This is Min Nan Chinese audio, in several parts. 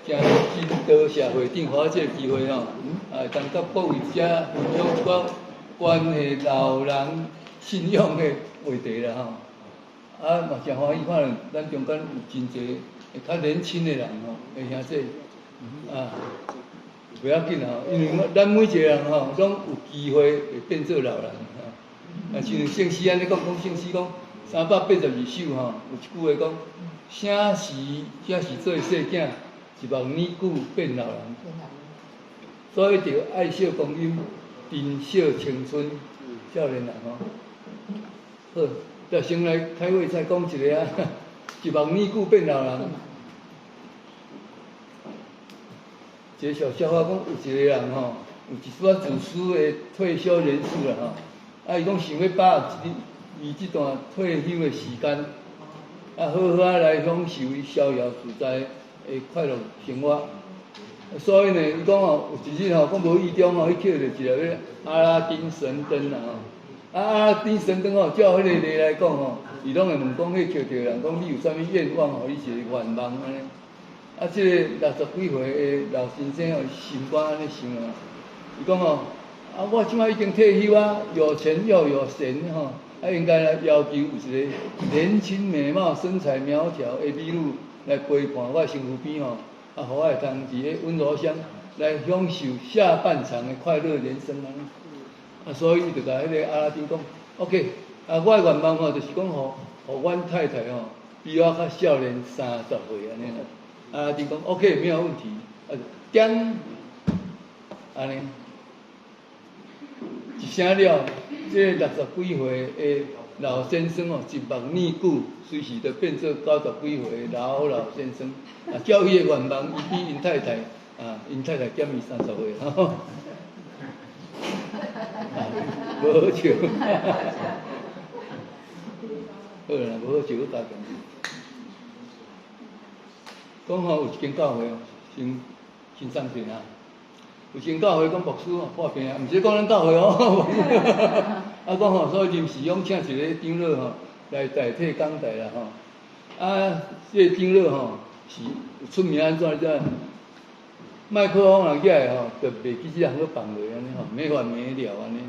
真真多謝會長予我這個機會吼，啊，當佮各位遮分享一寡關係老人信仰的話題啦吼。啊，嘛誠歡喜看著咱中間有真濟較年輕的人吼，會兄弟啊，袂要緊吼，因為咱每一個人吼，攏有機會會變做老人吼。啊，像聖詩按呢講，講聖詩講382首吼，有一句話講：啥時才是做細囝，一目年久變老人。所以著愛惜光陰，珍惜青春，少年人吼。好，就先來開會再講一個啊，一目年久變老人。一個小笑話講，有一個人吼，有一寡自私的退休人士啦吼，啊，伊講想欲把握伊這段退休的時間，啊，好好仔來享受伊逍遙自在的快樂生活。所以呢，伊講吼，有一日吼，講無意中吼，去抾著一个阿拉丁神燈啦吼。啊，阿拉丁神燈吼，照彼個例來講吼，伊攏會問講，彼抾著人講，你有啥物願望吼？你一個願望按呢。啊，這個六十幾歲的老先生哦，心肝按呢想啊，伊講吼，啊，我這擺已經退休啊，有錢又有閒吼，啊，應該來要求有一個年輕美貌、身材苗條的美女來陪伴我身軀邊吼，啊，予我會當佇咧溫柔鄉來享受下半場的快樂人生啊。啊，所以伊就共彼個阿拉丁講，OK，啊，我的願望吼，就是講吼，予阮太太吼，比我較少年30歲按呢啦。阿拉丁講 OK，沒有問題。啊，點按呢，一聲了，這個六十幾歲的老先生哦，一目年久，隨時就變做九十幾歲的老老先生。啊，照伊的願望，伊比𪜶太太啊，𪜶太太減伊30歲。啊，無好笑。好啦，無好笑，閣加強。講吼，有一間教會哦，先先暫停啊。有一間教會講牧師吼破病啊，毋是講咱教會哦。啊，講吼，所以臨時攏請一個長老吼來代替講台啦吼。啊，這個長老吼是出名按怎你知？麥克風若舉來吼，就袂記這項閣放落按呢吼，沒完沒了按呢。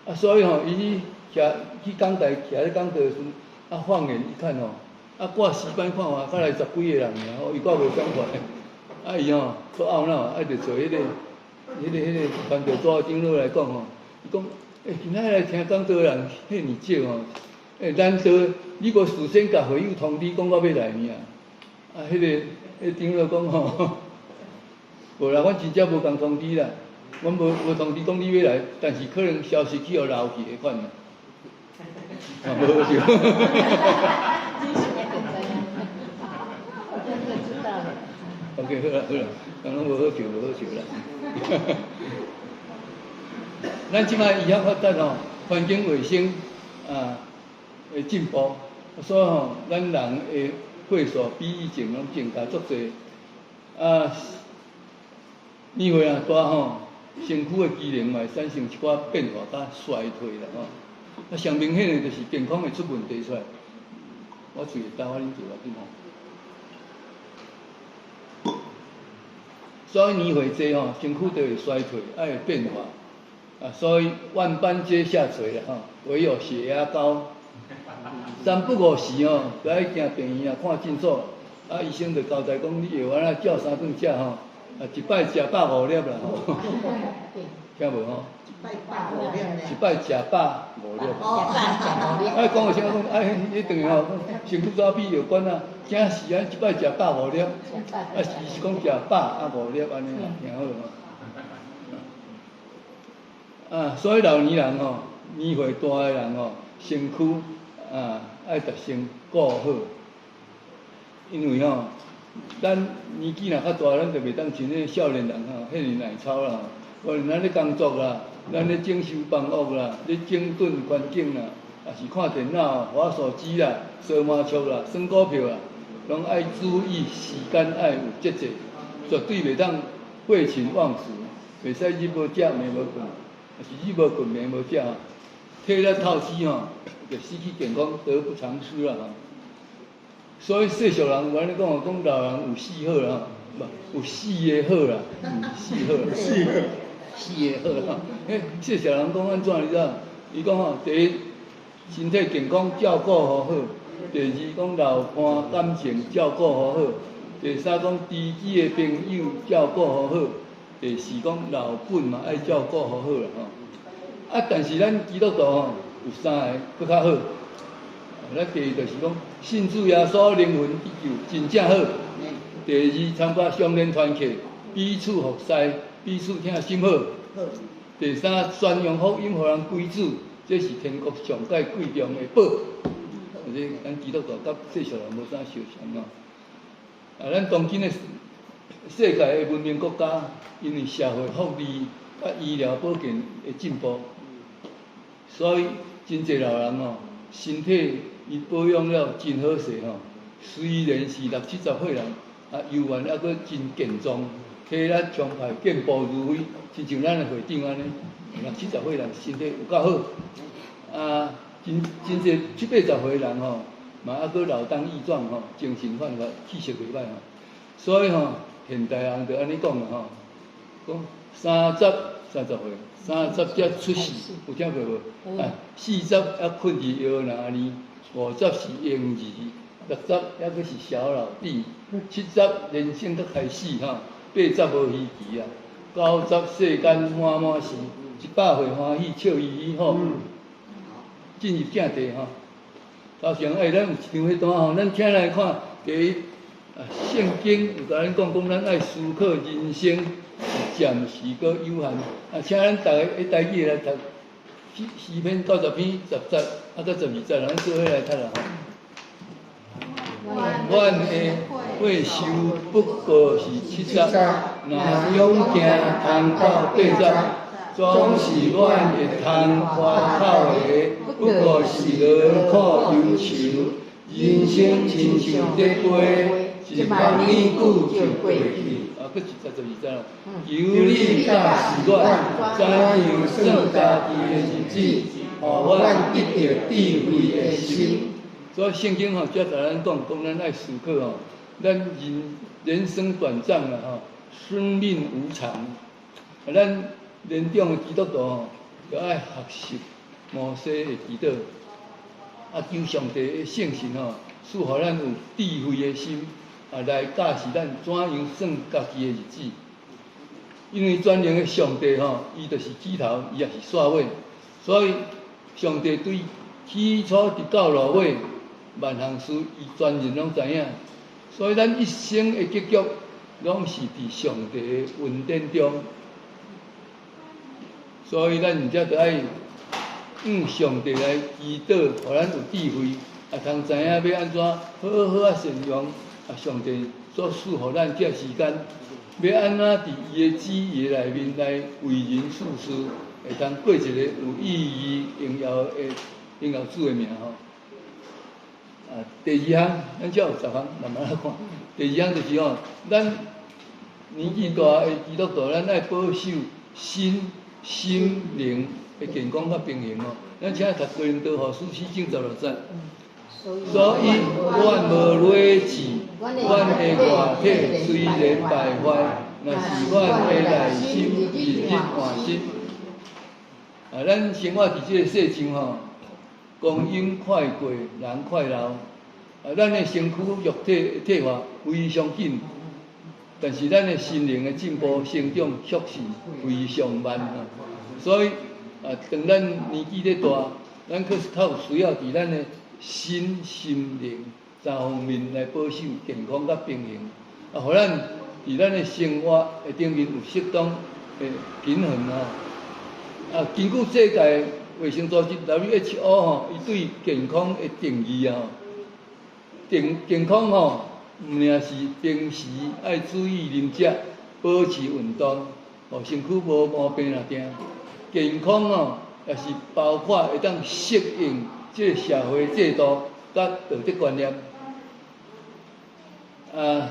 啊，所以吼，伊去徛去講台，徛咧講道的時陣，啊，放眼一看吼。啊，掛時間看看，才來十幾個人爾，吼，伊閣無趕快，啊，伊吼閣懊惱，啊，就找彼個傳道組長老來講吼，伊講，欸，今仔日來聽講道的人彼爾少吼，欸，難道你無事先共會友通知講我欲來爾？啊，彼個長老講吼，無啦，阮真正無共通知啦，阮無通知講你欲來，但是可能消息去予漏去彼款啦。啊，無好笑。OK，好啦好啦，講攏無好笑，無好笑啦。咱這擺醫學發達吼，環境衛生啊會進步，所以吼，咱人的歲數比以前攏增加足濟。啊，年歲若大吼，身軀的機能嘛會產生一寡變化佮衰退啦吼。啊，上明顯的就是健康會出問題出來。我喙會焦，我啉茶要緊吼。所以年歲濟吼，身軀就會衰退，愛會變化。啊，所以萬般皆下垂啦吼，唯有血壓高。三不五時吼，就愛行病院啊，看診所。啊，醫生就交代講，你藥丸仔照三頓食吼，啊，一擺食150粒啦吼。聽無吼？一擺150粒。一擺食150粒。啊，講有啥講？啊，彼頓吼，身軀怎比藥管啊？真是啊，一擺食150粒，啊，伊是講食百啊五粒按呢啦，聽好無？啊，所以老年人吼，年歲大的人吼，身軀啊愛著先顧好，因為吼，咱年紀若較大，咱就袂當像彼少年人吼，彼爾耐操啦。無論咱咧工作啦，咱咧整修房屋啦，咧整頓環境啦，抑是看電腦、滑手機啦、耍麻將啦、算股票啦，攏愛注意時間，愛有節制，絕對袂當廢寢忘食，袂使日無食，暝無睏，抑是日無睏，暝無食，體力透支吼，就失去健康，得不償失啦吼。所以世俗人有按呢講，講老人有四好啦，無，有四个好啦，四好，四個，四个好吼。彼世俗人講按怎你知影？伊講吼，第一，身體健康照顧予好；第二，講老伴感情照顧予好；第三，講知己的朋友照顧予好；第四，講老本嘛愛照顧予好啦吼。啊，但是咱基督徒吼，有三个閣較好。咱第一就是講，信主耶穌靈魂得救，真正好。第二，參加相連團契，彼此服侍，彼此疼心好。第三，宣揚福音，予人歸主，這是天國上蓋貴重的寶。這咱基督徒佮世俗人無啥相像吼。啊，咱當今的世界的文明國家，因為社會福利佮醫療保健的進步，所以真濟老人吼，身體伊保養了真好勢吼。雖然是六七十歲人，啊，猶原猶閣真健壯，體力充沛，健步如飛，親像咱的會長按呢，六七十歲人身體有夠好。啊，真真濟七八十歲人吼，嘛猶閣老當益壯吼，精神煥發，氣色袂歹吼。所以吼，現代人就按呢講啦吼，講三十歲，三十才出世，有聽過無？啊，40猶睏佇搖籃裡，50是嬰兒，60猶閣是小老弟，70人生才開始吼，80無稀奇啊，90世間滿滿是，100歲歡喜笑嘻嘻吼。進入正題吼，頭前欸，咱有一張彼單吼，咱請來看第一啊，聖經有共咱講講，咱愛思考人生是暫時閣有限。啊，請咱逐个用台語來讀詩篇90篇10節，啊，閣12節，咱做伙來讀啦吼。阮的歲壽不過是七十，若勇健通到80，總是阮會通誇口的，不過是勞苦憂愁。人生親像咧飛，一目眼久就過去。啊，閣一節12節啦。求你教示阮，怎樣算家己的日子，予阮得著智慧的心。所以聖經吼，才共咱講，講咱愛思考吼，咱人生短暫啦吼，生命無常。啊，咱年長的基督徒吼，著愛學習摩西的祈禱，啊，求上帝的聖神吼，賜予咱有智慧的心，啊，來教示咱怎樣算家己的日子。因為全能的上帝吼，伊就是起頭，伊也是煞尾，所以上帝對起初直到落尾，萬項事伊全然攏知影。所以咱一生的結局，攏是佇上帝的恩典中。所以咱毋才著愛向上帝來祈禱，予咱有智慧，啊，通知影欲按怎好好仔善用啊上帝所賜予咱這時間，欲按怎佇伊的旨意內面來為人處事，會當過一個有意義、榮耀的榮耀主的名吼。啊，第二項，咱遮有十項，慢慢來看。第二項就是吼，咱年紀大的基督徒，咱愛保守身心靈的健康佮平衡吼。咱請讀哥林多後書四章16節。所以，阮無瘰疬，阮的外體雖然敗壞，若是阮的內心日日換新。啊，咱生活佇這個世上吼，光陰快過，人快老。啊，咱的身軀肉體退化非常緊，但是咱的心靈的進步成長卻是非常慢啊。所以啊，當咱年紀咧大，咱閣是較有需要佇咱的身心靈三方面來保守健康佮平衡，啊，予咱佇咱的生活的頂面有適當的平衡啊。啊，根據世界衛生組織 WHO 吼，伊對健康的定義啊，健康吼，毋爾是平時愛注意飲食，保持運動，予身軀無毛病爾定。健康吼，也是包括會當適應這個社會制度佮道德觀念。啊，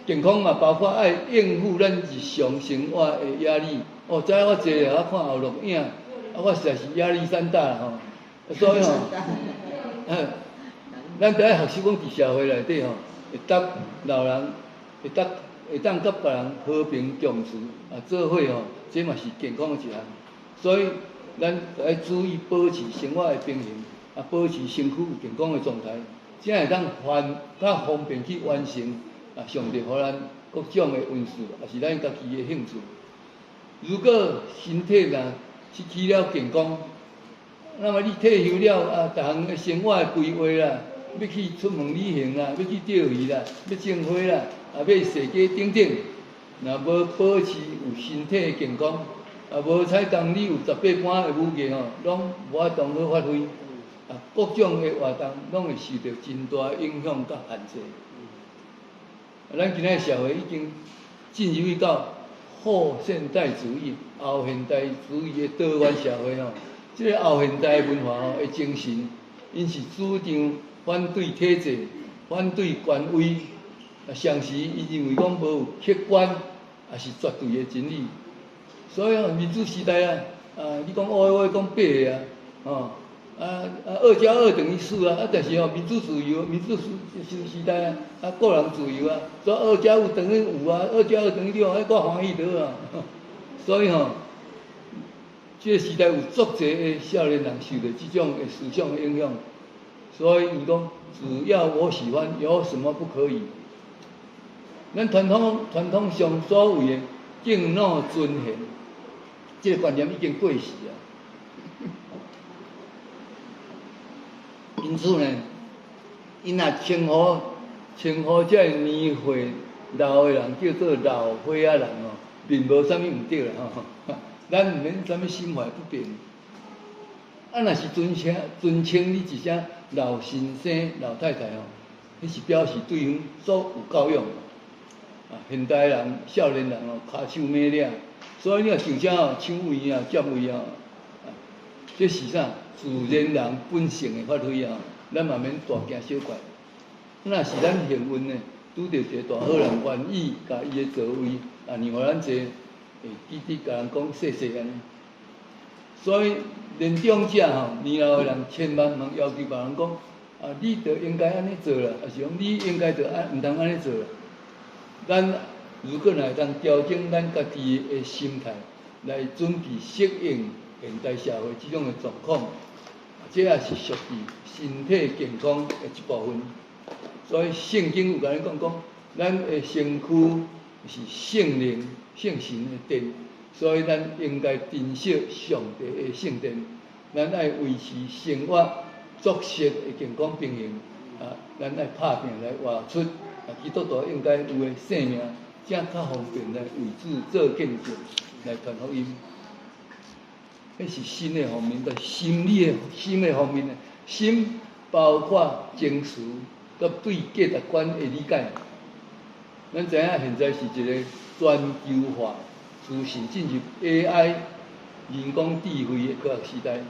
健康嘛，包括愛應付咱日常生活的壓力。哦，知影我坐咧看後錄影，啊，我實在是壓力山大啦吼。所以吼，咱著愛學習講佇社會內底吼，會會當老人會當會當佮別人和平共處啊，做伙吼，這嘛是健康的一項。所以咱愛注意保持生活的平衡，啊，保持身軀有健康的狀態，才會當方較方便去完成啊，上帝予咱各種的恩賜，也是咱家己的興趣。如果身體若失去了健康，那麼你退休了啊，逐項的生活的規劃啦，欲去出門旅行啦，欲去釣魚啦，欲種花啦，啊，欲踅街等等，若無保持有身體的健康，啊，無彩當你有十八般的武藝吼，攏無法度好發揮，啊，各種的活動攏會受著真大的影響佮限制。啊，咱今仔社會已經進入到後現代主義、後現代主義的多元社會吼。這个後現代文化吼的精神，𪜶是主張反對體制、反對權威，啊，同時伊認為講無有客觀，也是絕對的真理。所以民主時代啊，啊，你講烏的我講白的啊，吼，啊啊，2加2等於4啊，啊，但是吼民主自由、民主時代啊，啊，個人自由啊，所以2加5等於5啊，2加2等於6，彼我歡喜著啊。所以吼，這个時代有足濟的少年人受著這種的思想的影響，所以伊講只要我喜歡，有什麼不可以？咱傳統上所謂的敬老尊賢，這个觀念已經過時啊。因此呢，𪜶若稱呼這个年歲老的人叫做老歲仔人哦，並無啥物毋對啦吼。咱毋免啥物心懷不平。啊，若是尊稱你一聲老先生、老太太吼，彼是表示對方足有教養。啊，現代人、少年人哦，跤手猛掠，所以你若上車吼，搶位啊、佔位啊，這是啥？自然人本性的發揮啊！咱嘛免大驚小怪。若是咱幸運呢，拄著一个大好人願意共伊的座位啊，讓予咱坐。會記得共人講謝謝按呢，所以年長者吼，年老的人千萬毋通要求別人講，啊，你著應該按呢做啦，抑是講你應該著按毋通按呢做啦。咱如果若會當調整咱家己的心態，來準備適應現代社會這種的狀況，這也是屬於身體健康的一部分。所以聖經有共咱講講，咱的身軀是聖靈、聖神的殿，所以咱應該珍惜上帝的聖殿。咱愛維持生活作息的健康平衡，啊，咱愛拍拚來活出啊基督徒應該有的生命，才較方便來為主做見證，來傳福音。彼是身的方面，但心理的心的方面呢？心包括情緒佮對價值觀的理解。咱知影現在是一个全球化、資訊進入 AI、人工智慧的科學時代，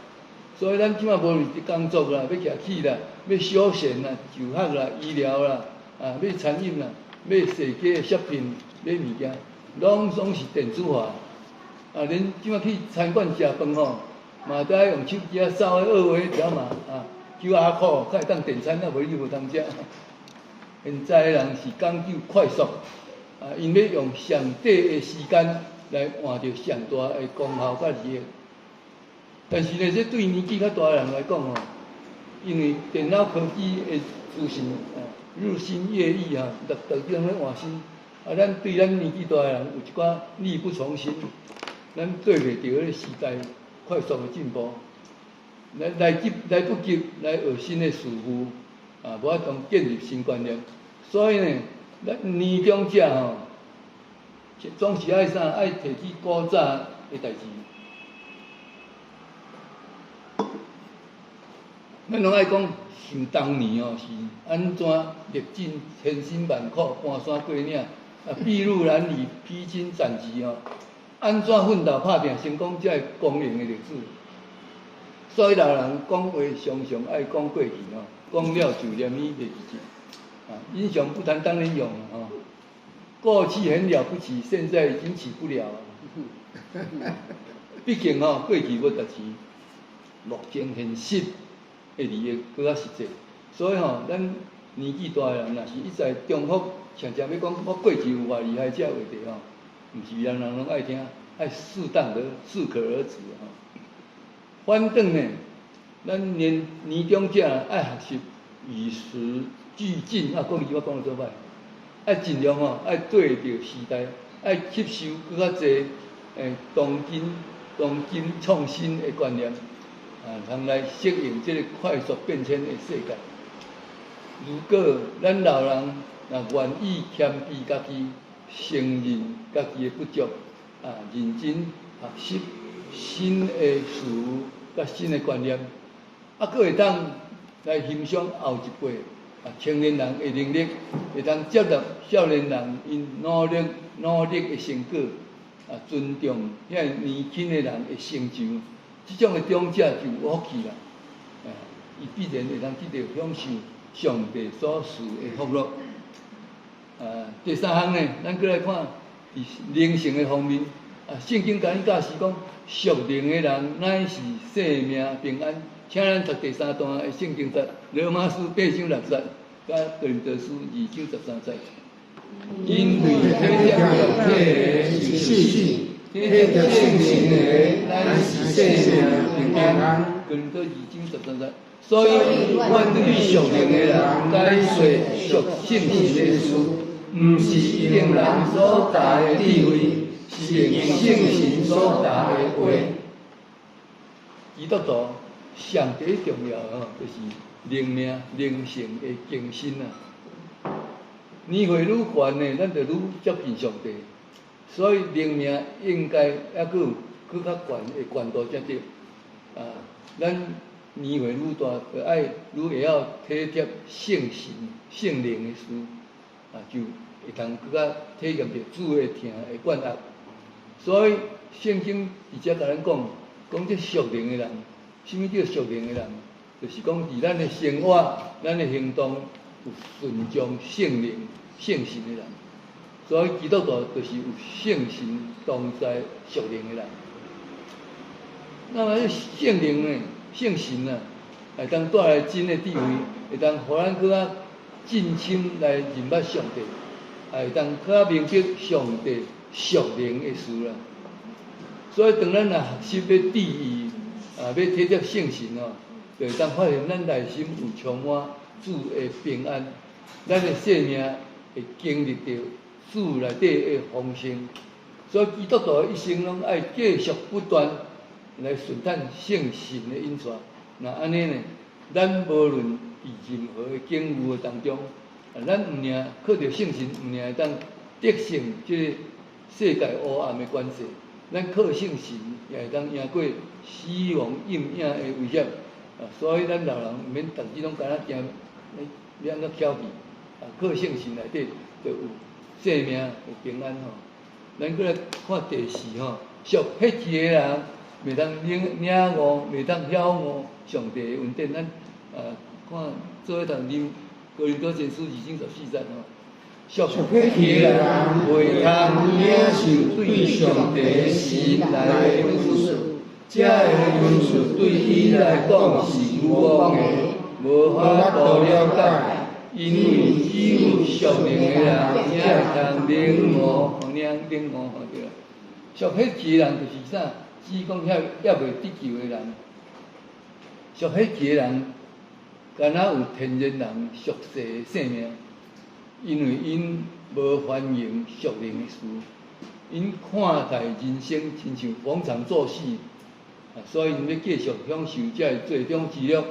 所以咱這馬無論是工作啦、欲徛起啦、欲休閒啦、就學啦、醫療啦、啊，欲餐飲啦、欲踅街的 shopping、買物件，攏總是電子化。啊，連這馬去餐館食飯吼，嘛都愛用手機仔掃彼二維條碼啊，QR code 才會當點餐，啊無你就無通食。現在的人是講究快速，啊，𪜶欲用上短的時間來換著上大的功效佮利益。但是呢，這對年紀較大的人來講吼，因為電腦科技的資訊啊日新月異啊，逐逐日攏咧換新，啊，咱對咱年紀大的人有一寡力不從心，咱對袂著彼个時代快速的進步，來不及來學新的事物，啊，無法度建立新觀念。所以呢，咱年長者吼，總是愛啥？愛提起古早的代誌。咱攏愛講想當年哦，是按怎歷盡千辛萬苦，搬山過嶺，啊，篳路藍縷，披荊斬棘哦，按怎奮鬥拍拚成功，這个光榮的歷史。所以老人講話常常愛講過去哦，講了就連伊袂記得。啊，英雄不談當年勇啊！過去很了不起，現在已經起不了。畢竟吼，過去無值錢，目前現實的利益閣較實際，所以吼，咱年紀大的人，若是一再重複，常常欲講我過去有偌厲害這話題吼，毋是人人攏愛聽，愛適當的適可而止吼。反轉呢，咱年年長者愛學習與時俱進，啊，國語我講得做歹，愛盡量吼，愛對著時代，愛吸收閣較濟當今當今創新的觀念，啊，通來適應這个快速變遷的世界。如果咱老人若願意謙卑家己，承認家己的不足，啊，認真學習新的事物佮新的觀念，啊，閣會當來欣賞後一輩啊青年人的能力，會當接納少年人𪜶努力努力的成果，啊，尊重遐年輕的人的成就，這種的長者就有福氣啦。啊，伊必然會當得著享受上帝所賜的福樂。啊，第三項呢，咱閣來看佇靈性的方面。啊，聖經共咱教示講，屬靈的人乃是性命平安。請咱讀第三段的聖經節，羅馬書八章六節，佮哥林多書二章十三節。因為體貼肉體的是死，體貼聖神的乃是性命平安。哥林多二章十三節。所以，凡對屬靈的人解說屬聖神的事，毋是用人所教的智慧，是用聖神所教的話。基督徒上第一重要吼，就是靈命靈性的更新啊。年歲愈懸呢，咱就愈接近上帝，所以靈命應該猶閣有閣較懸的懸度才對。啊，咱年歲愈大，就愛愈會曉體貼聖神、聖靈的事，啊，就會通閣較體驗著主的疼的關愛。所以聖經佇遮共咱講，講這屬靈的人，啥物叫屬靈的人？就是講佇咱的生活、咱的行動有順從聖靈、聖神的人。所以基督徒就是有聖神同在屬靈的人。那麼聖靈呢？聖神啊，會當帶來真的智慧，會當予咱閣較進深來認捌上帝，也會當閣較明白上帝屬靈的事啦。所以當咱若學習欲注意啊，欲體貼聖神哦，就會當發現咱內心有充滿主的平安，咱的生命會經歷著主內底的豐盛。所以基督徒的一生攏愛繼續不斷來順趁聖神的引帶。若按呢呢，咱無論佇任何的境遇的當中，啊，咱毋爾靠著聖神，毋爾會當得勝這個世界黑暗的權勢。咱靠聖神也會當贏過死亡陰影的威脅。啊，所以咱老人毋免逐日攏敢若驚，欲按怎蹺去？啊，靠聖神內底就有生命有平安吼。咱閣來看第四吼，屬血氣的人袂當領領悟，袂當曉悟上帝的恩典。咱啊看做伙讀啉哥林多前書二章十四節吼。屬血氣的人袂通領受對上帝神來的恩賜，這个恩賜對伊來講是虛妄的，無法度了解，因為只有屬靈的人才會通領悟，領領悟吼對啦。屬血氣的人就是啥？只講遐猶未得救的人，屬血氣的人，敢若有天然人屬世的性命，因為𪜶無歡迎屬靈的事，𪜶看待人生親像逢場作戲，啊，所以𪜶欲繼續享受這个罪中之樂，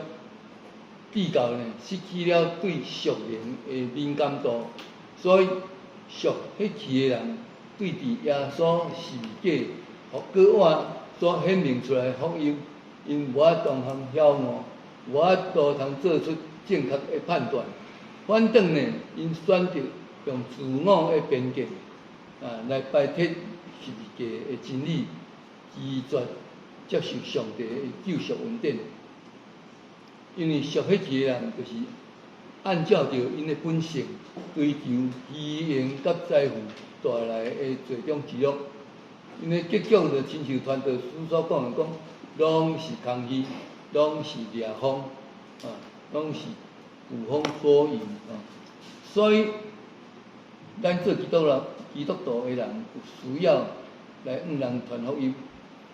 直到呢失去了對屬靈的敏感度，所以屬血氣的人對佇耶穌十字架閣活所顯明出來的福音，𪜶無法度通曉悟，無法度通做出正確的判斷。反轉呢，𪜶選擇用自我的偏見啊來排斥十字架的真理，拒絕接受上帝的救贖恩典。因為屬血氣的人，就是按照著𪜶的本性追求虛榮佮財富帶來的罪中之樂。𪜶的結局就親像傳道書所講的，講攏是空虛，攏是掠風，啊，攏是捕風捉影啊！所以，咱做基督人、基督徒的人，有需要來向人傳福音。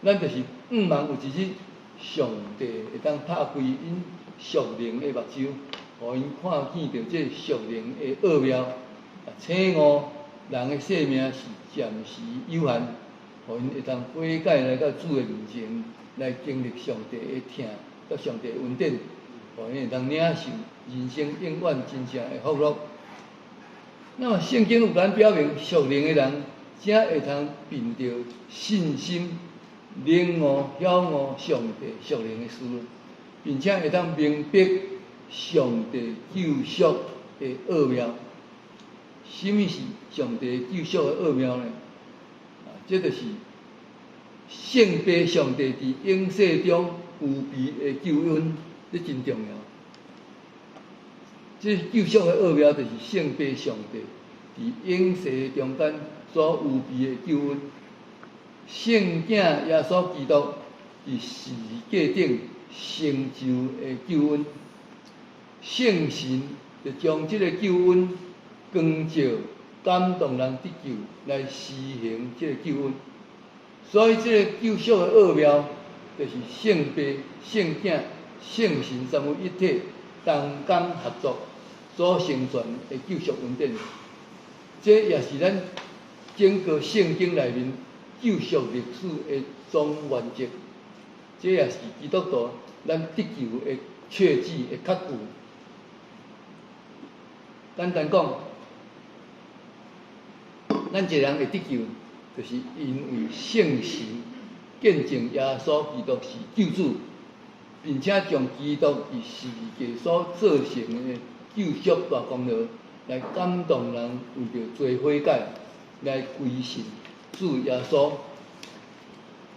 咱就是向望有一日，上帝會當拍開𪜶屬靈的目睭，予𪜶看見著這屬靈的奧妙，啊，醒悟人的生命是暫時有限，予𪜶會當悔改來到主的面前，來經歷上帝的疼，佮上帝的恩典，予𪜶會當領受人生永遠真正的福樂。那麼聖經有共咱表明，屬靈的人才會通憑著信心領悟曉悟上帝屬靈的事，並且會當明白上帝救贖的奧妙。啥物是上帝救贖的奧妙呢？啊，這就是聖父上帝佇永世中預備的救恩，這真重要。這救贖的奧妙，就是聖父上帝佇永世中間所預備的救恩。聖子耶穌基督佇十字架頂成就的救恩，聖神就將這个救恩光照，感動人得救，來施行這个救恩。所以，這个救贖的奧妙，就是聖父、聖子、聖神三位一體同工合作所成全的救贖恩典。這也是咱整個聖經內面救贖歷史的總原則。這也是基督徒咱得救的確據的確據。簡單講，咱一個人會得救，就是因為聖神見證耶穌基督是救主，並且將基督佇十字架所做成的救贖大功勞，來感動人為著罪悔改，來歸信主耶穌，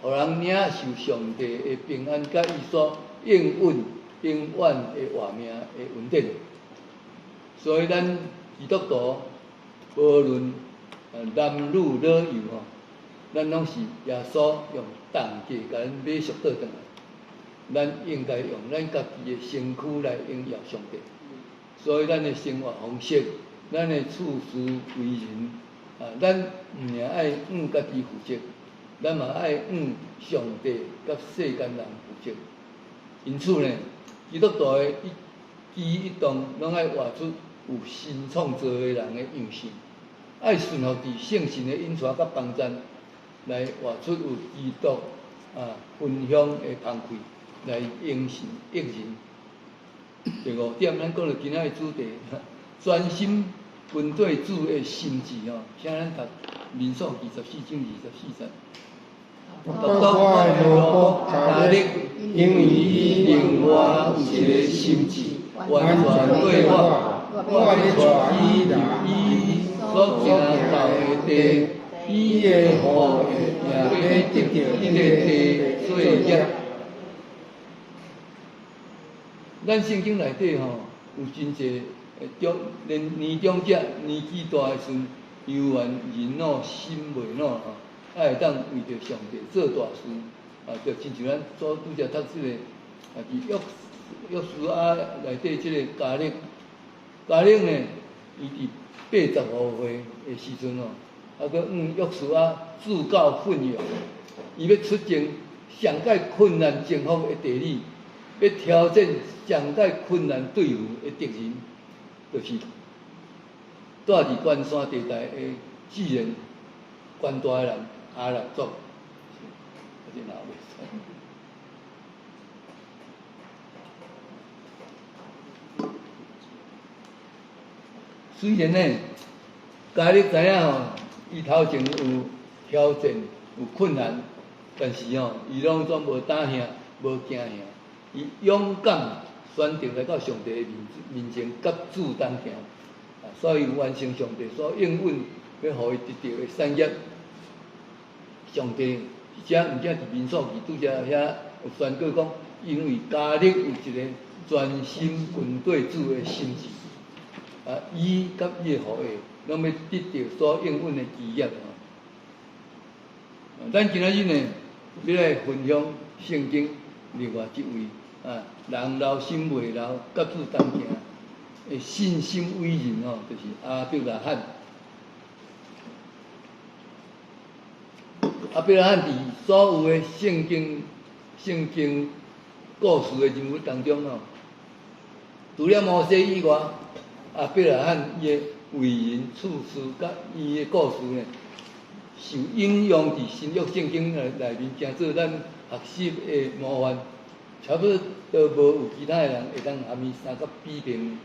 予人領受上帝的平安，佮伊所應允永遠的活命的恩典。所以，咱基督徒無論男女老幼吼，咱攏是耶穌用重價共咱買贖倒轉來。咱應該用咱家己的身軀來榮耀上帝。所以，咱的生活方式，咱的處事為人，啊，咱毋爾愛向家己負責，咱嘛愛向上帝佮世間人負責。因此呢，基督徒的一舉一動，攏愛活出有新創造的人的樣式，愛順服佇聖神的引帶佮幫贊，來活出有基督啊芬香的香氣，來榮神益人。第五點，咱講著今仔的主題，專心跟綴主的心志吼，請咱讀民數記14章24節。獨獨我的奴僕迦勒，因為伊另外有一个心志，完全綴我，我欲帶伊入伊所行到的地，伊的後裔也欲得著彼个地做業。咱聖經內底吼有真濟中年年長者年紀大的時陣，猶原人腦心袂老吼，啊會當為著上帝做大事，啊，就親像咱所拄才讀這个啊，佇約約書亞內底這个迦勒，迦勒呢，伊佇85歲的時陣吼，啊，閣向約書亞自告奮勇，伊欲出征上蓋困難征服的地理，欲挑戰上蓋困難對付的敵人，就是蹛佇懸山地帶的巨人、懸大的人亞衲族。這哪會使？雖然呢，迦勒知影吼，伊頭前有挑戰、有困難，但是吼，伊攏總無膽怯、無驚嚇，伊勇敢選擇來到上帝的面面前，佮主同行，啊，所以完成上帝所應允欲予伊得著的產業。上帝佇遮毋只佇民數記拄才遐有宣告講，因為迦勒有一个專心跟綴主的心志，啊，伊佮伊的後裔攏欲得著所應允的基業。咱今仔日呢，欲來分享聖經另外一位啊，人老心袂老，佮主同行的信心偉人吼，就是亞伯拉罕。亞伯拉罕佇所有的聖經故事的人物當中吼，除了摩西以外，亞伯拉罕伊的為人處事佮伊的故事呢，受引用佇新約聖經內面，成做咱學習的模範，差不多無有其他的人會當含伊相佮比拼。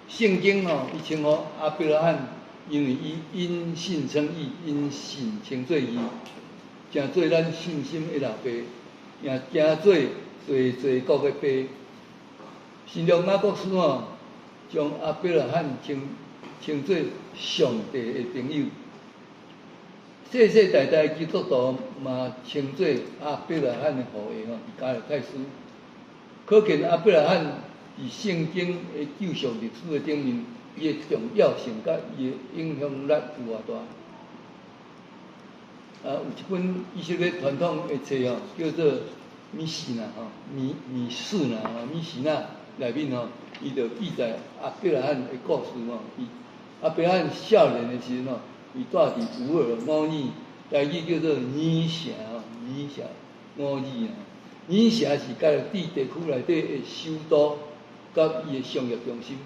聖經吼，伊稱呼亞伯拉罕，因為伊因信稱義，因信稱做義，成做咱信心的老爸，也成做濟濟國的爸。新約雅各書吼，將亞伯拉罕稱做上帝的朋友。世世代代基督徒嘛稱做亞伯拉罕的後裔吼，佇加拉太書，可見亞伯拉罕佇聖經的救贖歷史的頂面，伊的重要性佮伊的影響力有偌大。啊，有一本以色列傳統的冊吼，叫做《米示拿》吼，米示拿吼，米示拿內面吼，伊就記載亞伯拉罕的故事吼。伊亞伯拉罕少年的時陣吼，伊住佇烏爾吾珥，台語叫做珥城吼，珥城吾珥啊。珥城是迦勒底地區內底的首都，佮伊的商業中心。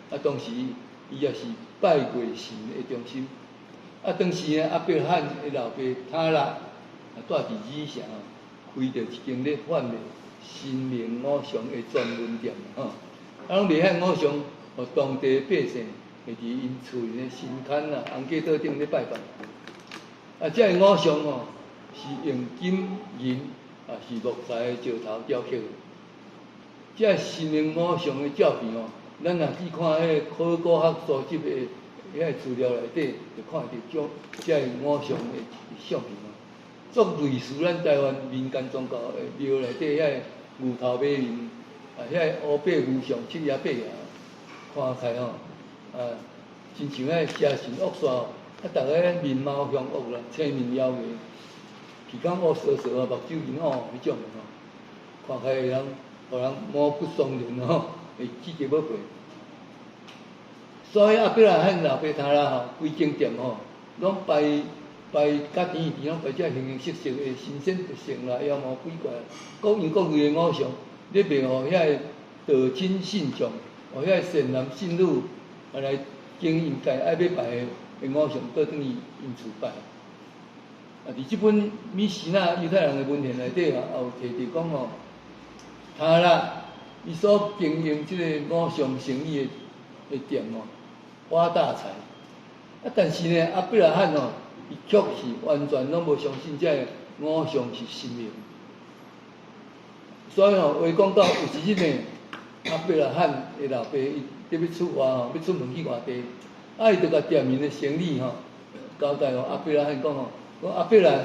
啊，當時伊也是拜月神的中心。啊，當時呢，亞伯拉罕的老爸他拉啊，住佇珥城，開著一間咧販賣神明偶像的專門店吼。啊，攏賣彼偶像，予當地百姓會佇𪜶厝裡的神龛啊、紅雞桌頂咧拜拜。啊，這个偶像吼，是用金銀啊，是木材的石頭雕刻的。這个神明偶像的照片吼，咱若去看彼个考古學所集的彼个資料內底，就看會著將這个偶像的相片吼，足類似咱台灣民間宗教的廟內底遐個牛頭馬面，啊，遐个烏白牛像七爺八爺，看起來吼，啊，親像彼个邪神惡煞，啊，逐个面貌兇惡啦，青面獠牙，鼻孔烏趖趖啊，目睭面烏彼種的吼，看起來人，予人毛骨悚然吼，會起雞毛皮。所以亞伯拉罕老爸他拉吼，規間店吼，攏擺擺甲甜甜，攏擺這形形色色的神仙佛聖啦，妖魔鬼怪，各樣各類的偶像，咧賣予遐個道親信眾，予遐個善男信女啊來經營家愛欲拜的偶像，倒轉去𪜶厝拜。啊，佇這本米示拿猶太人的文獻內底啊，也有提著講吼，他拉伊所經營這个偶像生意的店吼，發大財。啊，但是呢，亞伯拉罕吼，伊卻是完全攏無相信這个偶像是神明。所以吼，話講到有一日呢，亞伯拉罕的老爸伊欲欲出外吼，欲出門去外地，啊，伊就共店面的生理吼，交代予亞伯拉罕講吼，講亞伯蘭，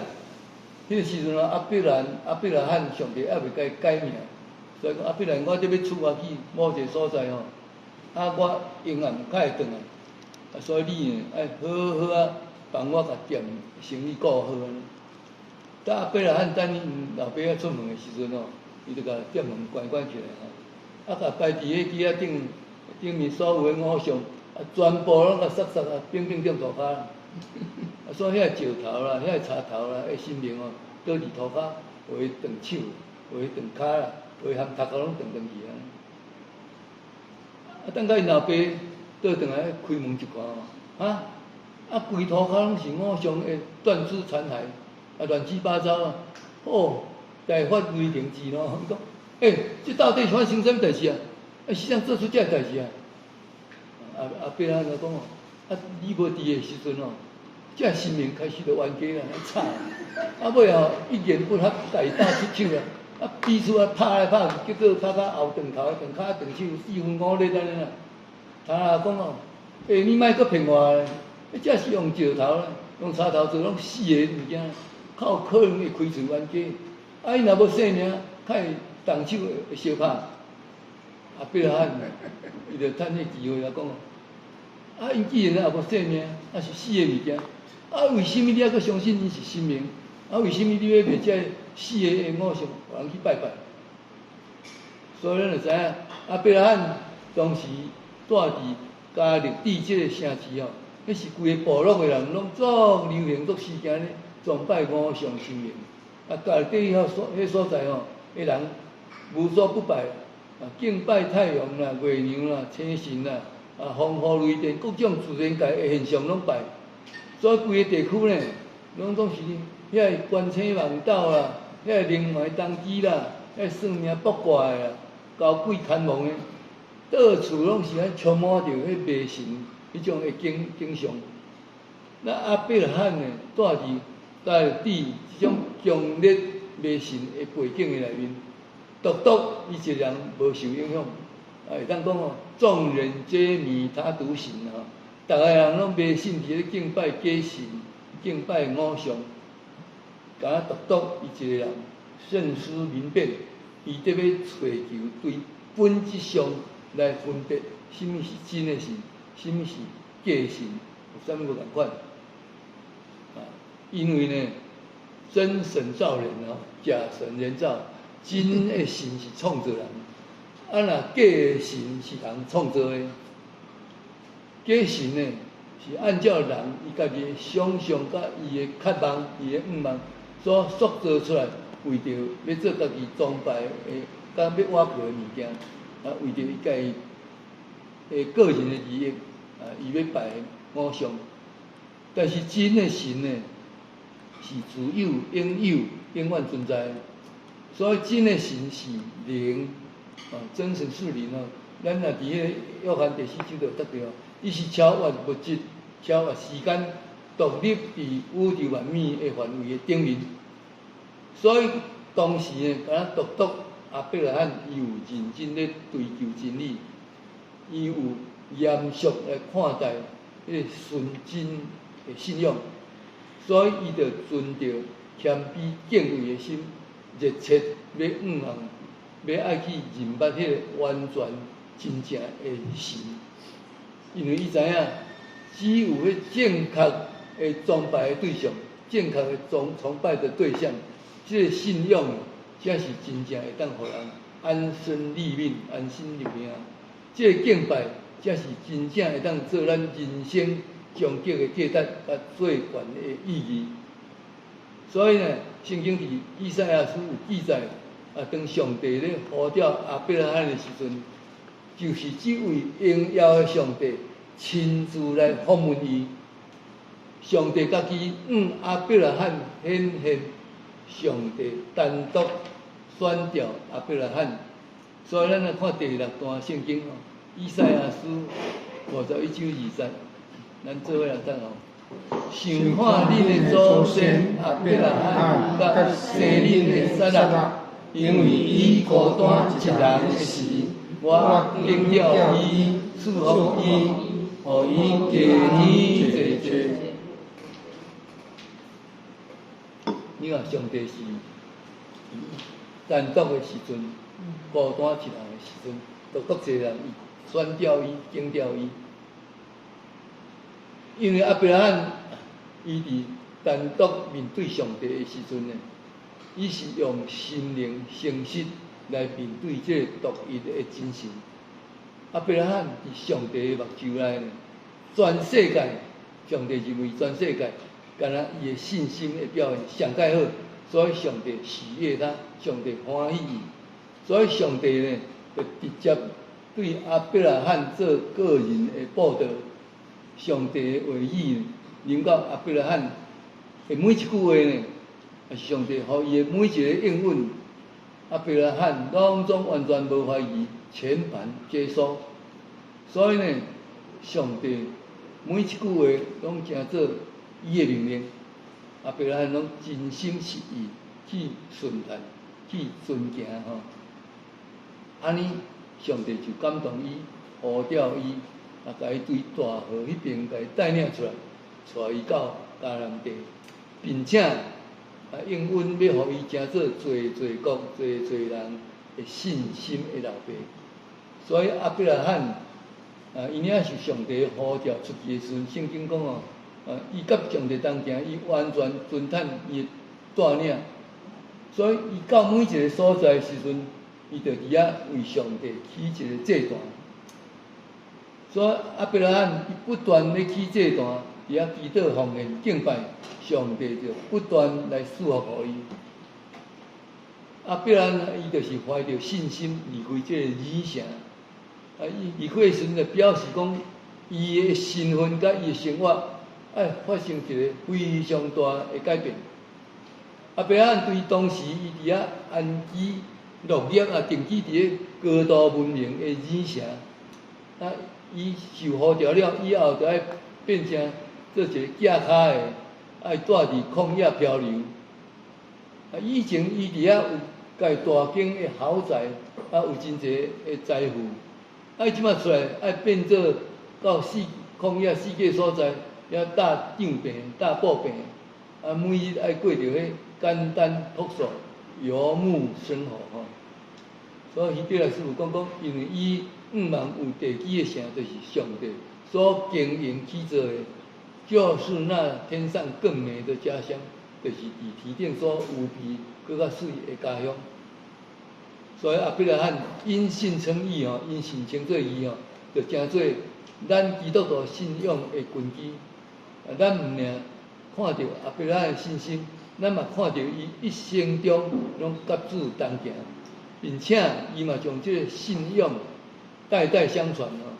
彼個時陣啊，亞伯拉罕上帝猶未共伊改名，所以講亞伯蘭，我欲欲出外去某一個所在吼，啊，我永遠較會轉來，啊，所以你呢，愛好好啊，幫我共店生意顧好按呢。等亞伯拉罕等𪜶老爸仔出門的時陣吼，伊就共店門關關起來吼，啊，共擺佇彼機仔頂頂面所有的偶像，啊，全部攏共殺殺啊，反反踮塗跤。啊，所以遐個石頭啦，遐個柴頭啦，彼神明哦，倒佇塗跤，有的斷手，有的斷跤啦，有的含頭殼攏斷斷去啊。啊，等到𪜶老爸倒轉來開門一看吼，啊，啊，規塗跤攏是偶像的斷肢殘骸，啊，亂七八糟啊！哦，大發雷霆之怒，伊講，欸，這到底是發生啥物代誌啊？啊，是啥做出這个代誌啊？啊亞伯拉罕就講哦，啊，你無佇的時陣哦，這個神明開始就冤家啦，吵，啊尾後一言不合，大打出手啦，啊彼此啊拍來拍去，結果拍甲後斷頭、斷跤、斷手，四分五裂按呢啦。他拉講哦，欸，你莫閣騙我咧，這是用石頭啦，用柴頭做攏死的物件，較有可能會開喙冤家。啊，伊若無性命，較會動手會相拍。亞伯拉罕，伊就趁彼機會來講哦，啊，𪜶既然也無性命，啊是死的物件，啊，為啥物你猶閣相信𪜶是神明？啊，為啥物你欲賣這个死的偶像，予人去拜拜？所以咱就知影，亞伯拉罕當時住佇迦勒底這个城市吼，彼是規个部落的人攏足流行、足時興咧崇拜偶像神明。啊，迦勒底彼所彼所在吼，彼人無所不拜，啊，敬拜太陽啦、月娘啦、星神啦，啊，風雨雷電，各種自然界的現象攏拜。所以規個地區呢，攏總是遐个觀星望斗啦，遐個靈媒童乩啦，遐算命卜卦的啦，交鬼牽亡的，到處攏是按充滿著彼迷信彼種的景象。那亞伯拉罕呢，住佇迦勒底這種強烈迷信的背景的內面，獨獨伊一個人無受影響。啊，會當講哦，眾人皆迷，他獨醒啊！逐个人攏迷信佇咧敬拜假神、敬拜偶像，敢若獨獨伊一個人慎思明辨，伊得欲揣求對本質上來分別，啥物是真的神，啥物是假神，有啥物無仝款？啊，因為呢，真神造人哦，假神人造，真的神是創造人，啊若假的神是人創造的。假神呢，是按照人伊家己的想象佮伊的渴望、伊的願望所塑造出來，為著欲做家己崇拜的、佮欲倚靠的物件，啊，為著伊家己的個人的利益，啊，伊欲拜偶像。但是真的神呢，是自有、永有、永遠存在的。所以真的神是靈，啊，真神是靈哦。咱若佇彼个約翰第四章就得著，伊是超越物質、超越時間，獨立佇宇宙萬物的範圍的頂面。所以當時呢，敢若獨獨亞伯拉罕，伊有認真咧追求真理，伊有嚴肅來看待彼個純真的信仰，所以伊就存著謙卑敬畏的心，熱切欲向望，欲愛去認捌彼个完全真正的神，因為伊知影，只有彼正確的崇拜的對象，正確的崇拜的對象，這個信仰才是真正會當予人安身立命、安身立命。這個敬拜才是真正會當做咱人生終極的價值佮最懸的意義。所以呢，聖經佇以賽亞書有記載，啊，當上帝咧呼召亞伯拉罕的時陣，就是這位榮耀的上帝親自來訪問伊。上帝家己向亞伯拉罕顯現，上帝單獨選召亞伯拉罕。所以咱來看第六段聖經吼，以賽亞書51章2節，咱做伙來讀吼。想看恁的祖先亞伯拉罕佮生恁的撒拉，因為伊孤單一人的時，我揀召伊，賜福伊，予伊加添濟濟。你看上帝是單獨的時陣，孤單一人的時陣，獨獨一個人，伊選召伊，揀召伊。因為亞伯拉罕伊佇單獨面對上帝的時陣呢，伊是用心靈誠實來面對這個獨一的真神。亞伯拉罕佇上帝的目睭內呢，全世界，上帝認為全世界，敢若伊的信心的表現上蓋好，所以上帝喜悅他，上帝歡喜伊，所以上帝呢，就直接對亞伯拉罕做個人的報道。上帝的話語臨到亞伯拉罕的每一句話呢，也是上帝予伊的每一个應允，亞伯拉罕攏總完全無懷疑，全盤接收。所以呢，上帝每一句話攏成做伊的命令，亞伯拉罕攏真心實意去順從、去遵行吼。按呢，上帝就感動伊，呼召伊。啊！共伊對大河彼邊共伊帶領出來，帶伊到迦南地，並且啊應允欲予伊成做濟濟國、濟濟人的信心的老爸。所以亞伯拉罕啊，伊領受上帝呼召出去的時陣，聖經講哦，啊，伊佮上帝同行，伊完全遵趁伊的帶領。所以伊到每一个所在的時陣，伊就佇遐為上帝起一个祭壇。所以亞伯拉罕伊不斷咧起祭壇，佇遐祈禱奉獻敬拜，上帝就不斷來賜福予伊。亞伯拉罕伊就是懷著信心離開這個珥城。啊，伊離開的時陣就表示講，伊的身份佮伊的生活愛發生一個非常大的改變。亞伯拉罕對當時伊佇遐安居樂業啊，定居佇咧高度文明的珥城，啊，伊受呼召了以後，就愛變成做一個寄跤的，愛蹛佇曠野漂流。啊，以前伊佇遐有蓋大間的豪宅，啊，有真濟的財富。啊，伊這擺出來愛變做到四曠野四界所在，遐搭帳篷、搭布棚，啊，每日愛過著彼簡單樸素游牧生活吼。所以希伯來書有講講，因為伊向望有地基的城，就是上帝所經營起造的，就是那天上更美的家鄉，就是佇天頂所預備閣較媠的家鄉。所以亞伯拉罕因信稱義吼，因信稱做義吼，就成做咱基督徒信仰的根基。啊，咱毋爾看著亞伯拉罕的信心，咱嘛看著伊一生中攏佮主同行，並且伊嘛將這个信仰代代相傳吼。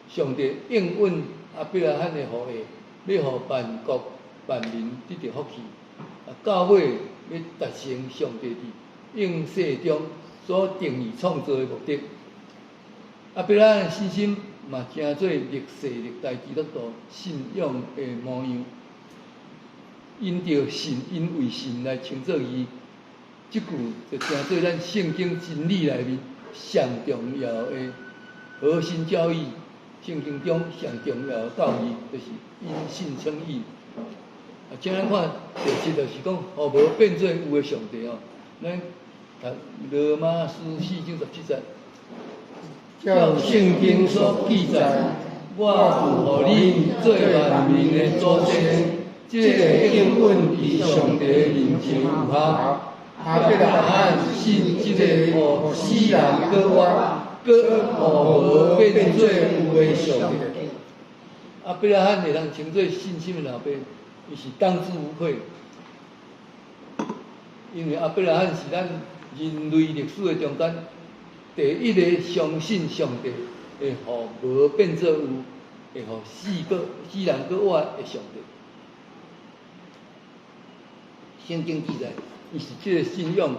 上帝應允亞伯拉罕的後裔，欲予萬國萬民得著福氣。啊，到尾欲達成上帝佇永世中所定義創造的目的。亞伯拉罕的信心嘛，成做歷世歷代基督徒信仰的模樣。因著信，因為信來稱做義，這句就成做咱聖經真理內面上重要的核心教義。聖經中上重要的教義，就是因信稱義。啊，請咱看第七，就是講，予無變做有的上帝哦。咱讀羅馬書4章17節。照聖經所記載，我有予恁做萬民的祖先，這个應允佇上帝面前有效。亞伯拉罕信這个予死人閣活，閣予無變做有的上帝。亞伯拉罕會通稱做信心的老爸，伊是當之無愧，因為亞伯拉罕是咱人類歷史的中間第一个相信上帝會予無變做有，會予死人閣活的上帝。聖經記載，伊是這个信仰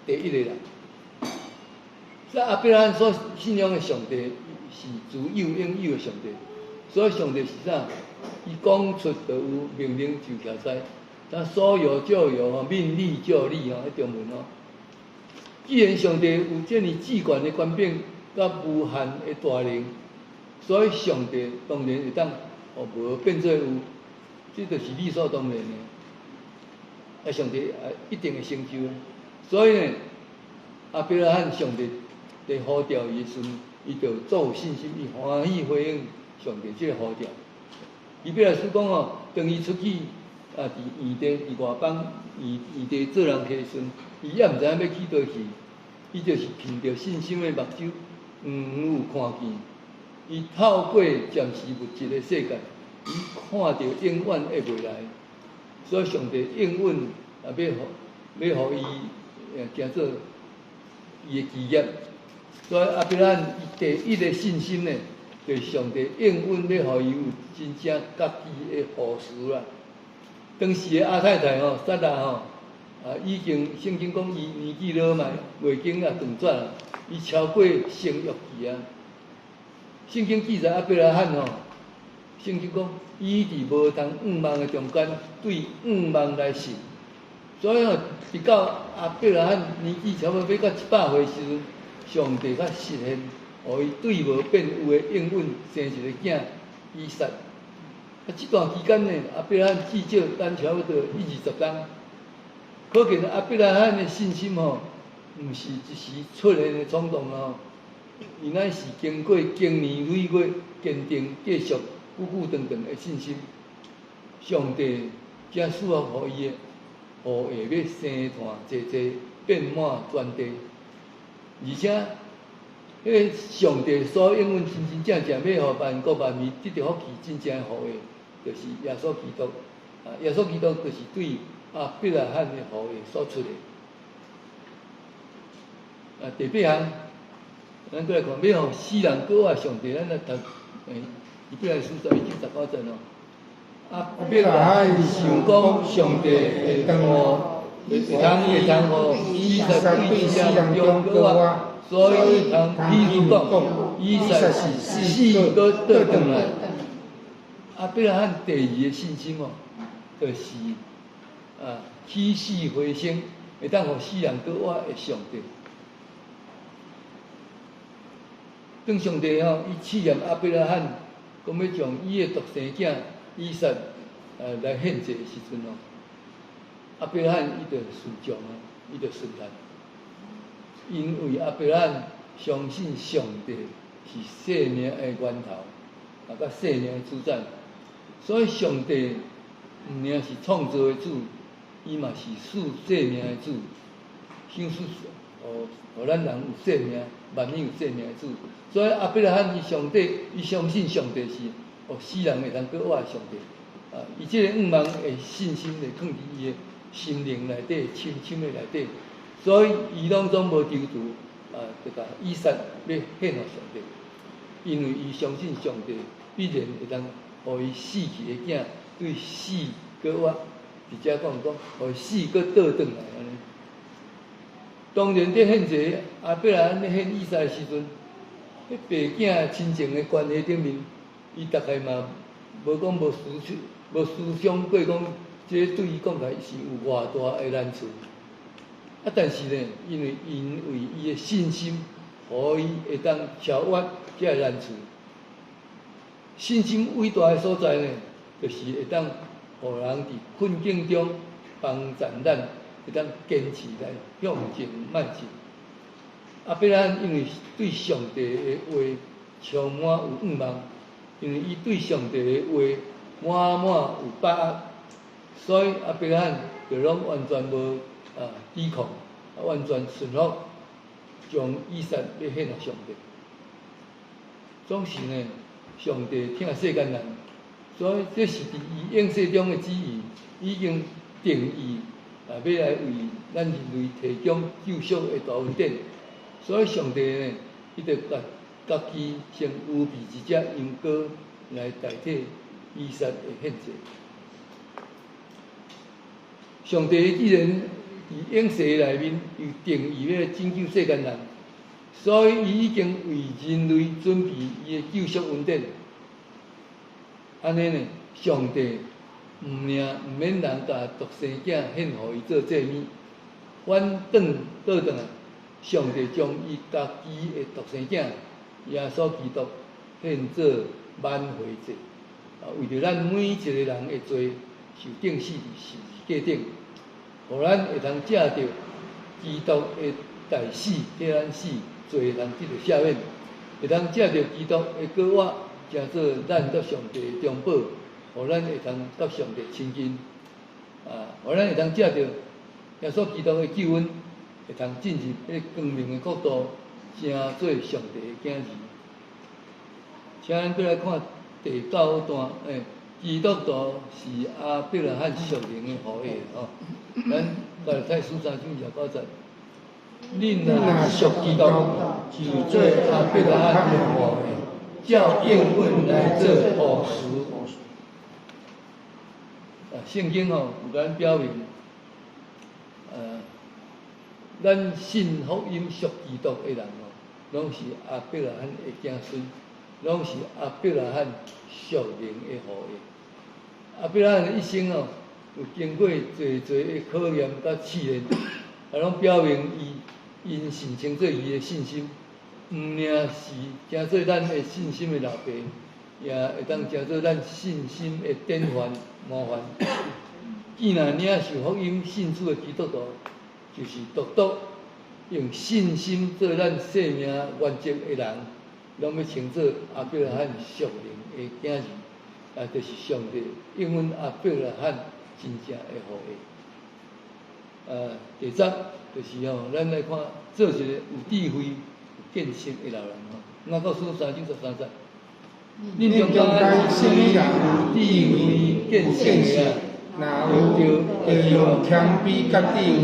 第一个人。所以亞伯拉罕所信仰的上帝是自有永有的上帝，所以上帝是啥？伊講出就有，命令就徛在。他說有就有吼，命立就立吼，彼中文吼。既然上帝有這爾至懸的權柄佮無限的大能，所以上帝當然會當予無變做有，這就是理所當然的。啊，上帝啊一定會成就的。所以呢，亞伯拉罕上帝佇呼召伊的時陣，伊就足有信心，伊歡喜回應上帝這个呼召。希伯來書講吼，當伊出去啊，佇異地佇外邦異異地做人客的時陣，伊猶毋知影欲去佗去，伊就是憑著信心的目睭，遠遠有看見。伊透過暫時物質的世界，伊看著永遠的未來。所以上帝應允啊，欲予伊成做伊的基業。所以亞伯拉罕伊第一个信心呢，就是上帝應允欲予伊有真正家己的後嗣啦。當時的阿太太吼，撒拉吼，啊，已經聖經講伊年紀老邁，月經也斷絕啦，伊超過生育期啊。聖經記載亞伯拉罕吼，聖經講伊佇無通向望的中間，對向望來信。所以吼，直到亞伯拉罕年紀差不多欲到100歲時陣，上帝才實現，予伊對無變有的應允生一个囝以撒。啊，這段期間呢，亞伯拉罕至少等差不多一二十冬。可見亞伯拉罕的信心吼，毋是一時出現的衝動哦，伊乃是經過經年累月堅定、繼續久久長長的信心。上帝才賜福予伊的後裔欲生湠濟濟，遍滿全地，而且彼个上帝所應允真真正正欲予萬國萬民得著福氣，真正的後裔，就是耶穌基督。啊，耶穌基督就是對亞伯拉罕的後裔所出的。啊，第八項，咱閣來看，欲予死人閣活上帝，咱來讀，希伯來書11章19節哦。亞伯拉罕想講上帝會當予，會通予以撒對死人中閣活，所以通比喻講，以撒是死閣倒轉來。亞伯拉罕第二個信心哦，就是啊起死回生，會當予死人閣活的上帝。當上帝吼，伊試驗亞伯拉罕，講欲將伊的獨生囝以撒來獻祭的時陣哦，亞伯拉罕伊就順從啊，伊就順服，因為亞伯拉罕相信上帝是生命的源頭，啊，佮生命的主宰，所以上帝毋爾是創造的主，伊嘛是賜生命的主，賞賜予咱人有生命，萬物有生命的主。所以亞伯拉罕伊上帝，伊相信上帝是予死人會通閣活的上帝。啊，伊這個向望的信心會囥佇伊的心靈內底，深深的內底，所以伊攏總無躊躇，啊，就共以撒欲獻予上帝，因為伊相信上帝必然會當予伊死去的囝對死閣活，佇遮講講，予伊死閣倒轉來按呢。當然，佇獻祭亞伯拉罕欲獻以撒的時陣，彼爸囝親情的關係頂面，伊大概嘛無講無思想，無思想過講，這對伊講起來是有偌大的難處。啊，但是呢，因為伊的信心，予伊會當超越這个難處。信心偉大的所在呢，就是會當予人佇困境中幫助咱，會當堅持來向前邁進。亞伯拉罕因為對上帝的話充滿有向望，因為伊對上帝的話滿滿有把握，所以亞伯拉罕就攏完全無抵抗，完全順服，將以撒欲獻予上帝。總是呢，上帝疼世間人，所以這是佇伊永世中的旨意，已經定義啊，欲來為咱人類提供救贖的大恩典。所以上帝呢，伊就共家己先預備一隻羊羔來代替以撒的獻祭。上帝既然佇永世內面有定義欲拯救世間人，所以伊已經為人類準備伊的救贖恩典。按呢呢，上帝毋爾毋免人共獨生囝獻予伊做祭物，反轉倒轉來，上帝將伊家己的獨生囝耶穌基督獻做挽回祭，啊，為著咱每一個人的罪受釘死佇十字架頂，予咱會通藉著基督的代死替咱死，罪會通得著赦免，會通藉著基督的復活，成做咱佮上帝的中保，予咱會通佮上帝親近，啊，予咱會通藉著耶穌基督的救恩，會通進入彼個光明的國度，成做上帝的囝兒。請咱閣來看第九段，基督徒是亞伯拉罕屬靈的後裔吼。咱加拉太書3章29節，恁若屬基督，就做亞伯拉罕的後裔，照應允來做後嗣。啊，聖經吼有共咱表明，咱信福音屬基督的人吼，攏是亞伯拉罕的子孫，攏是亞伯拉罕屬靈的後裔。亞伯拉罕的一生哦，有經過濟濟的考驗佮試煉，啊，攏表明伊因信稱做伊的信心，毋爾是成做咱的信心的老爸，也會當成做咱信心的典範模範。既然領受福音信主的基督徒，就是獨獨用信心做咱生命原則的人，攏欲稱做亞伯拉罕屬靈的囝兒，啊，就是上帝應允亞伯拉罕真正的後裔。第十就是吼，咱來看做一個有智慧、有見識的老人吼。雅各書3章13節。恁中間啥物人有智慧見識的啊？若有，就用謙卑佮智慧，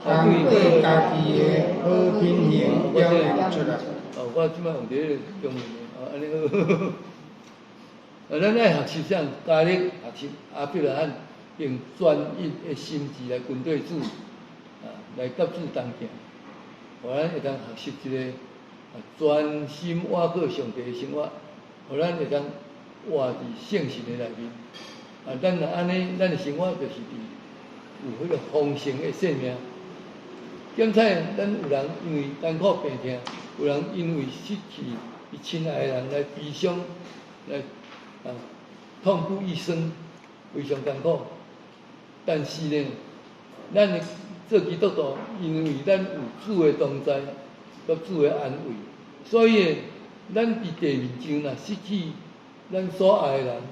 通過家己的好品行表現出來。哦，我這擺用佇彼個中文的，哦，按呢好。啊，咱愛學習啥？加力學習亞伯拉罕用專一的心志來跟綴主，啊，來佮主同行，予咱會當學習一個啊專心倚靠上帝的生活，予咱會當活佇聖神的內面。啊，咱若按呢，咱的生活就是佇有彼個豐盛的生命。檢採咱有人因為艱苦病痛，有人因為失去伊親愛的人來悲傷，來啊痛不欲生，非常艱苦。但是呢，咱的做基督徒，因為咱有主的同在，佮主的安慰，所以咱佇地面上若失去咱所愛的人，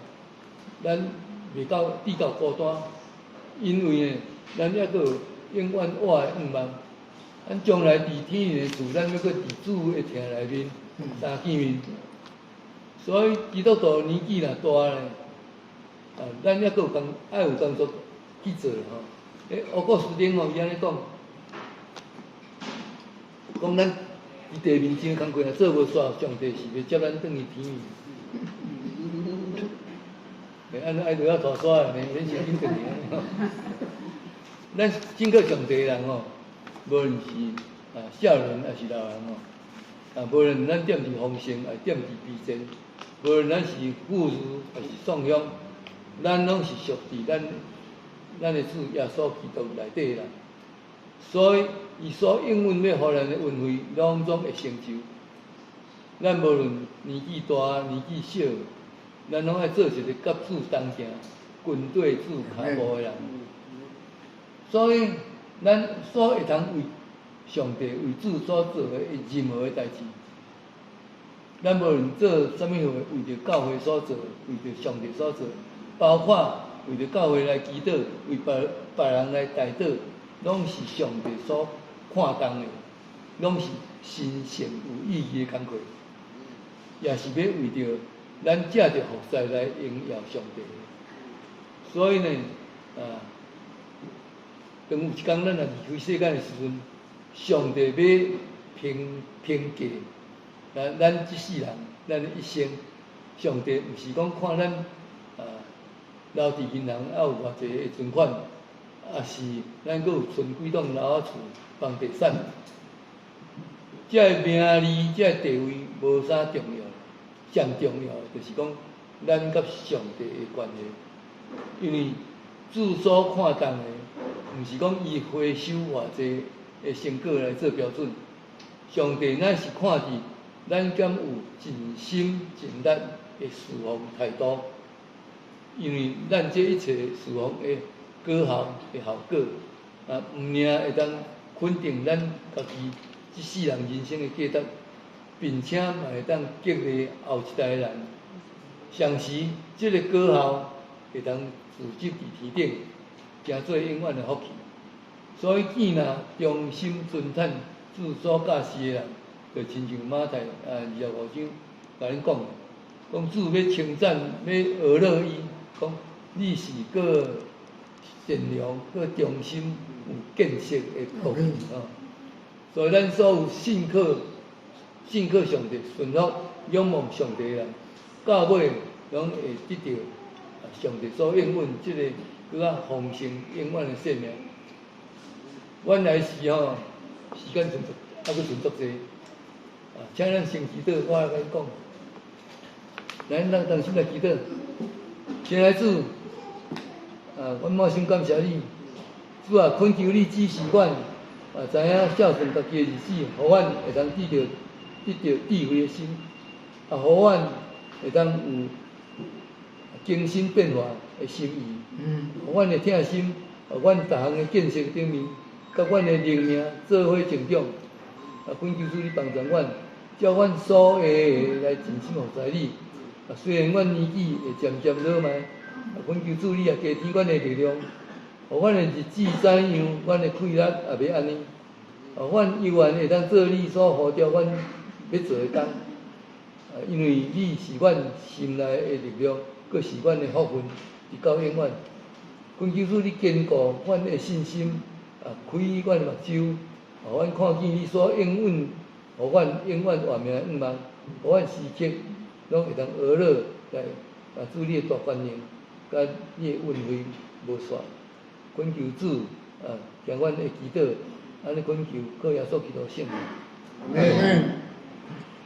咱袂到至到孤單，因為呢，咱猶閣有永遠活的向望。咱將來佇天的厝，咱猶閣佇主的廳內面相見面。所以基督徒年紀若大咧，啊，咱猶閣有工愛有工作去做吼。欸，奧古斯丁吼，伊按呢講，講咱佇地面上工課若做無煞，上帝是袂接咱轉去天去。欸，按呢愛落遐拖沙的，免免傷緊轉去。咱信靠上帝的人吼，無論是啊少年抑是老人吼，啊無論咱踮佇豐盛，抑踮佇貧賤，無論咱是富裕抑是喪鄉，咱攏是屬佇咱的主耶穌基督內底的人，所以伊所應允欲予咱的恩惠，攏總會成就。咱無論年紀大、年紀小，咱攏愛做一個佮主同行、跟綴主跤步的人。所以，咱所會通為上帝、為主所做的任何的代誌，咱無論做啥物貨，為著教會所做，為著上帝所做，包括為著教會來祈禱，為別別人來代禱，攏是上帝所看重的，攏是神聖有意義的工課，也是欲為著咱藉著服侍來榮耀上帝。所以呢，啊，當有一工咱若離開世間的時陣，上帝欲評評價咱咱這世人，咱的一生，上帝毋是講看咱啊留佇銀行猶有偌濟的存款，抑是咱閣有存幾棟樓仔厝、房地產，這个名利、這个地位無啥重要，上重要的就是講咱佮上帝的關係，因為主所看重的，毋是講伊回收偌濟的成果來做標準，上帝乃是看佇咱敢有盡心盡力的侍奉態度，因為咱這一切侍奉的果效的效果，啊，毋爾會當肯定咱家己這世人人生的價值，並且嘛會當激勵後一代的人。同時，這个果效會當儲積佇天頂，成做永遠的福氣。所以，見若忠心遵趁主所教示的人，就親像馬太啊25章共恁講，講主欲稱讚，欲呵咾伊，講你是閣善良、閣忠心、有見識的僕人吼。所以，咱所有信靠、信靠上帝、順服、仰望上帝的人，到尾攏會得著上帝所應允這个閣較豐盛、永遠的生命。原來是吼，時間剩足，猶閣剩足濟。啊，請咱先祈禱，我來共恁講。來，咱同心來祈禱。親愛主，啊，阮滿心感謝你。主啊，懇求你指示阮，啊，知影孝順家己的日子，予阮會當得著智慧的心，啊，予阮會當有更新變化的心意。予阮的疼心，予阮逐項的見識頂面，佮阮的靈命做伙成長。啊，懇求主你幫助阮，照阮所會的來盡心服侍你。啊，雖然阮年紀會漸漸老邁，啊，懇求主你也加添阮的力量，予阮的日子怎樣，阮的氣力也欲按呢。阮猶原會當做你所呼召阮欲做的工。啊，因為你是阮心內的力量，閣是阮的福分，直到永遠。懇求主你堅固阮的信心，啊，開阮目睭，予阮看見你所應允，予阮永遠活命的願望，予阮時刻攏會當學樂來啊，主你的大權能，佮你的恩惠無煞。懇求主啊，聽阮的祈禱，按呢懇求靠耶穌基督聖名。阿門。